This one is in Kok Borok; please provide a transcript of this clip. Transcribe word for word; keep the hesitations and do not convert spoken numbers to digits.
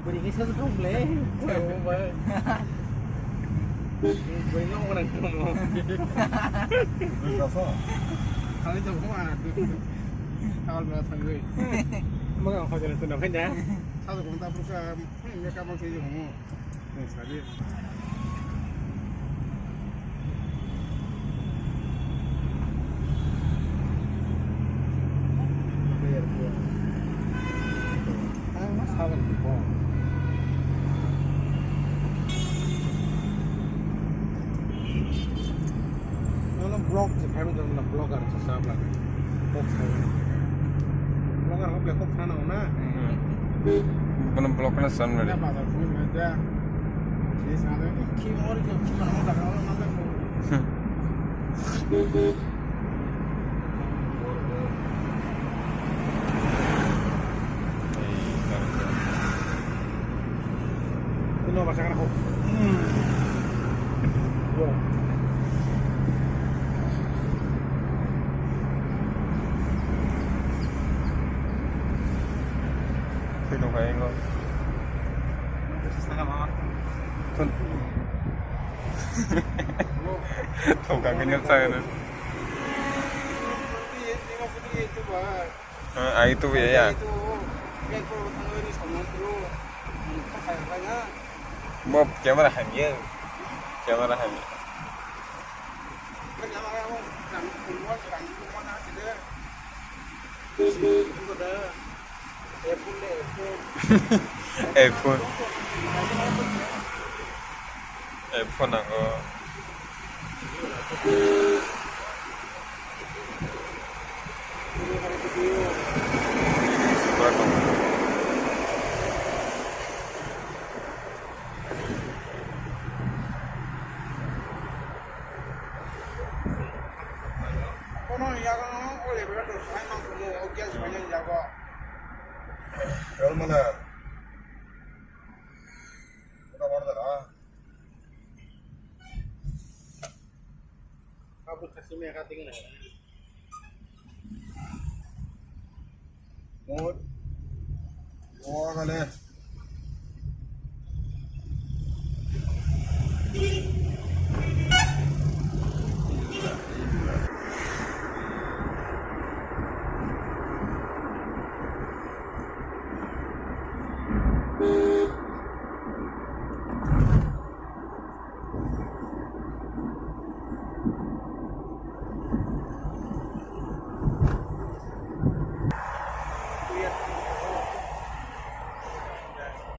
Bwrwi khe sajak kha bwle. Bwrwi no mwnang tongmo. Thangwi tongmo ang. Thangwi tongmo thangwi. Mwnga ang hojani tongna phai da. Sajak kong ta phuru kha, hmm, makeup ang twi tongmo. Sadi. Ang ma sabang ko. Nono vlog se kami dong na vlogger se sabla. Vlogger ko kok sana na. Bono vlog na san na. Thwi tongkha ingo. Thun. Thongkha khe nini chaya na. Ah, ai tu ya ya. Bo camera hamya. Camera hamya. iPhone. iPhone nango. Kono yago o level to sai mang kumo o gas bai yago. Kal mana? Kota mana da? Abu kasi me ka ting na. Mo, mo kale.